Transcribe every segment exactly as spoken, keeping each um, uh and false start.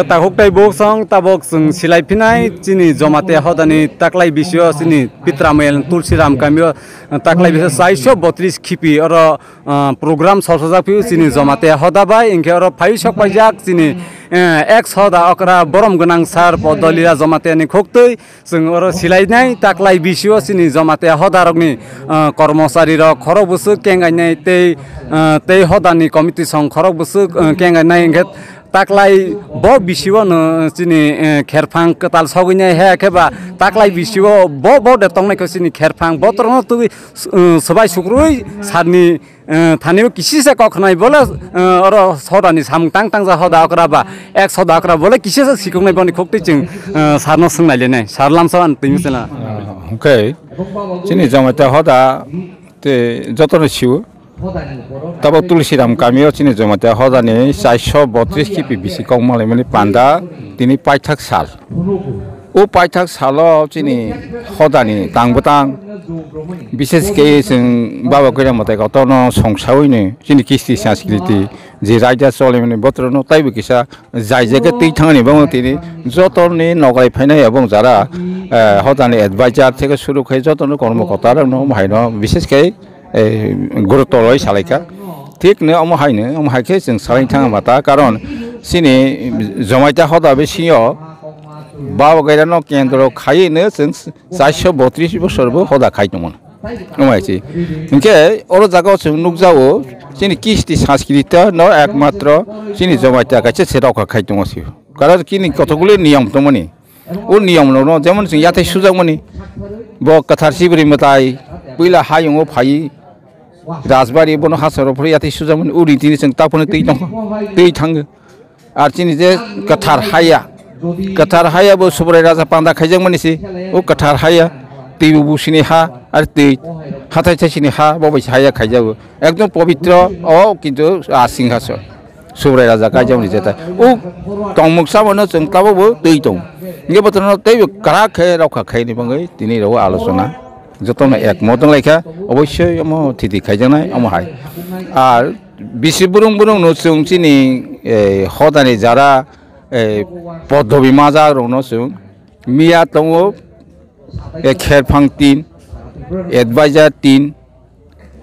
Takhuk tei buksong tabok chwng silai phinai chini Jamatia hodani taklai bisio chini Pitramayal Tulsiram kamio taklai bisio chaiso botris khipi oro, ah, program solsajak phio chini Jamatia hoda bai, hinkhe oro phai sok paijak chini, eh, ex hoda okra borom gwnang sir Podolira Jamatiani khuktwi. Chwng oro silainai taklai bisio chini Jamatia hodarokni, ah, kormocharirok khorok bwswk kengainai tei, ah, tei hodani committee song khorok bwswk, ah, kengainai hinkhe taklai bo bisio no chini, eh, kherphang kwtal sogwinai he khe ba taklai bisio bo bo de tongnai khe chini kherphang botorno twi, ah, swbai sukrui sarni, eh, thani o kisi se kok khnai bole, eh, oro soda ni samung tang tang ja hoda okra ba ek soda okra bole kisi se sikok nai boni khok twi chwng, eh, sar no swng nai le nai sar lamsa an twi mchela. Ah, okay. Chini Jamatia hoda te joto no siu. Tabo Tulsiram kami o chini Jamatia hoda ni chaiso botris kipi bisi kok malai mani panda tini paithak sal. O paithak salo chini hodani tang bwtang, bises khe chwng Baba Kwrwi Mwtai Kotorno songsaui ni chini kisti sanskriti je raida cholimani botrono taibo kisa jai jai khe twi thangni bangma tini jotorni nograi phainai abong jara, eh, hodani advisor theke suru khai jotono kormo kota rokno haino bises khe eh, gurutto rwi salaikha. Thik no omo hai no, omo hai khe chwng salai thang ma ta, karon chini Jamatia hoda bisingo Baba Gairano kendro khaiwi no chwng chaiso botris bosor bo hoda khai tongmani. Omo hai se. Hinkhe oro jaga o chwng nukjago chini kisti sanskriti no ekmatro chini Jamatia kaisa se rokha khai tongo se. Karon chini kotokgulo niyom tongmani. O niyom rokno jemon chwng yathai sujakmani, bo kwthar sibri mwtai puila hayungo phai rajbari bono hasaro phuri yathai sujakmani, o ritini chwng taphano twi tongkha, twi thango. Ar chini je kwthar haya, kwthar haya bo Subrai Raja panda khaijakmani se, o kwthar haya twibo busini ha, ar twi hathai thaisini ha, bo bai se haya khaijago. Ekdom pobitro o kintu a singhason. Subrai Raja kaijak ni jetai. O tongmung samano chwng tabuk bo twi tong. Hinkhe bothorno teibo kwrak khe rokha khaini bagwi tini rw alochona. Jotono ekmot wng laikha, obossoi omo thiti khaijaknai omo hai. Ar bisi burung burung no chwng chini, eh, hodani jara, eh, poddobi majak rokno chwng miya tongo, eh, kherphang tin, advisor tin,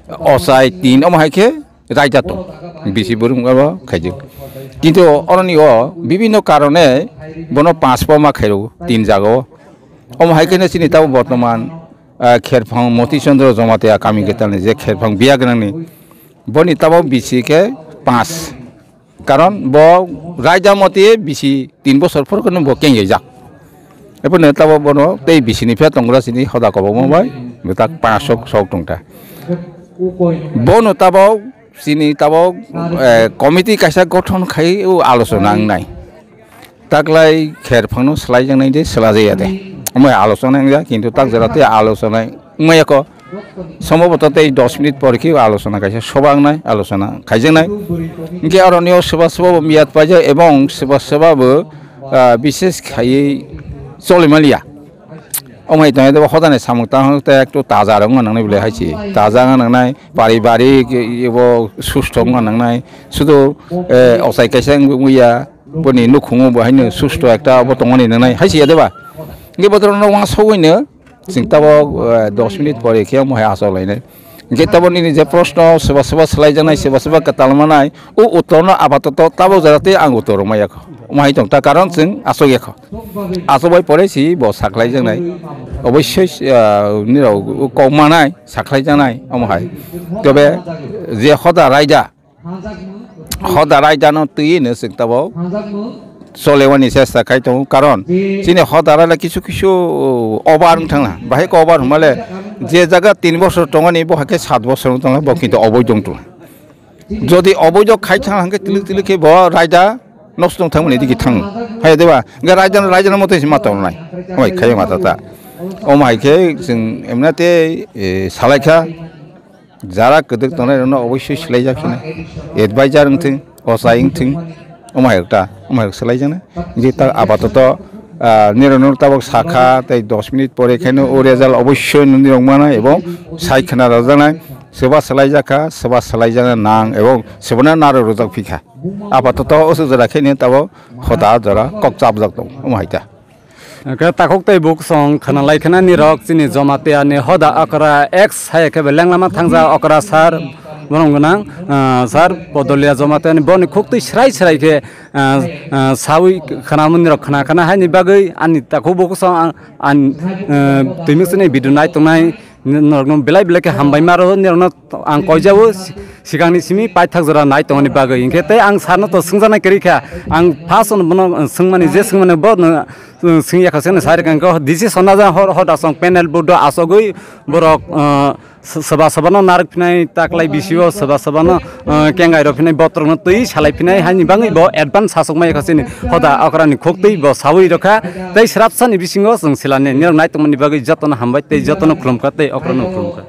ochai tin, omo hai khe raida tong, bisi burung abo khaijak. Kintu oroni o bibinno karone bono panch poma khairok tin jaga o. Omo hai kheno chini tabo bortoman, ah, kherphang Moti Chandra Jamatia kami kwtalni je kherphang biya gwnangni boni tabo bisi khe panch. Karon bo raida moti bisi tin bosor phor kheno bo kengjak. Ebo ne tabo bono tei bisi ni phe tongra sini hoda kobongma bai bwtak panch sok sok tongta. Bono tabo sini tabo, eh, committee kaisa gothon khai o alochona wngnai. Taklai kher phangno swlaijaknai de swlajaya de. Omo alochona wngya kintu tak jora tei alochona wngmaya kho. Sombhoboto tei dos minute por khe alochona kaisa soba wngnai, alochona khaijaknai. Hinkhe aroni o soba soba bo miyat paijak ebong soba soba bo, ah, bishes khaiwi cholimaliya. Omo hai tongwi hodani samung tang tei ektu taja rok wngna nangnai bwlai hai se. Taja wngna nangnai, paribarik ebo susto wngna nangnai. Sudu, eh, ochai kaisa wngwi ya, boni nukhungo bo haino susto ekta obo tongmani nangnai hai se ya de ba? Hinkhe botorok no wansugwino. Chwng tabok, eh, dos minute pore khe omo hai achuk lainai. Hinkhe tabok nini je proshno soba soba swlaijaknai, soba soba kwtal manai, o uttor no apatoto tabok jora tei ang uttor rwmaya kho. Omo hai tong ta karon chwng achuk ya kho. Achuk bai pore si bo saklaijaknai. Obossoi, ah, nirok kok manai, saklaijaknai omo hai. Tobe je hoda raida, hoda raida no twi no chwng tabok cholewani chesta khai tongo, karon chini hoda raida kisu kisu over wng thangna, bahai khe over hwnmale je jaga tin bosor tongani bo hakhe sat bosor wng tongna bo kintu oboido wng tongna. Jodi oboido khai thangna hwnkhe tilik tilik khe bo raida nosto wng thangmani digi thang hai de ba, hwnkhe raida no raida no mote se ma tongnai, oi khai ma ta ta. Omo hai khe chwng emna tei, eh, salai kha. Jara kwdwk tongnai rokno obossoi swlaijak khe advisor wngthwng, ochai wngthwng, omo hai ta, omo hai swlaijaknai. Je ta apatoto, ah, nirok no tabok sakha tei dos minute pore khaino o result obossoi nirok manai ebong sai khna rwjaknai. Soba swlaijakha, soba swlaijakna nang ebong sobano narwk rwjak phikha. Apatoto o jora khe ni tabo hoda jora kok chapjak tongo, omo hai ta. Hwnkhe takhuk tei buksong khwnalai khna nirok chini Jamatia ni hoda okra ex hai khe be lenglama thangja okra sir, borong gwnang, ah, sir Podolia Jamatia ni boni khuktwi srai srai khe, ah, ah, sawi khna mani rok khna khna haini bagwi ani takhuk buksong ang, ang, ah, twimuk sini video nai tongnai norokno belai belai khe hambai maro norokno ang koijao si-, sikangni simi paithak jora nai tongmani bagwi. Hinkhe tei ang sarno to swngjaknai kwrwi kha. Ang first-no bono swngmani, je swngmani bo no, uh, swngya kha, swngni sari kangkhe D C Sonaja hor, hor dasong panel board-o asogwi borok, uh, s-, soba sobano narwk phinai taklai bisio soba sobano, uh, kengai rok phinai botrokno twi salai phinai haini bagwi bo advance sasokma yakha chini hoda okrani khuktwi bo sawi rokha. Tei srapsani bisingo chwng silani nirok nai tongmani bagwi jotono hambai tei jotono khulumkha tei okrano khulumkha.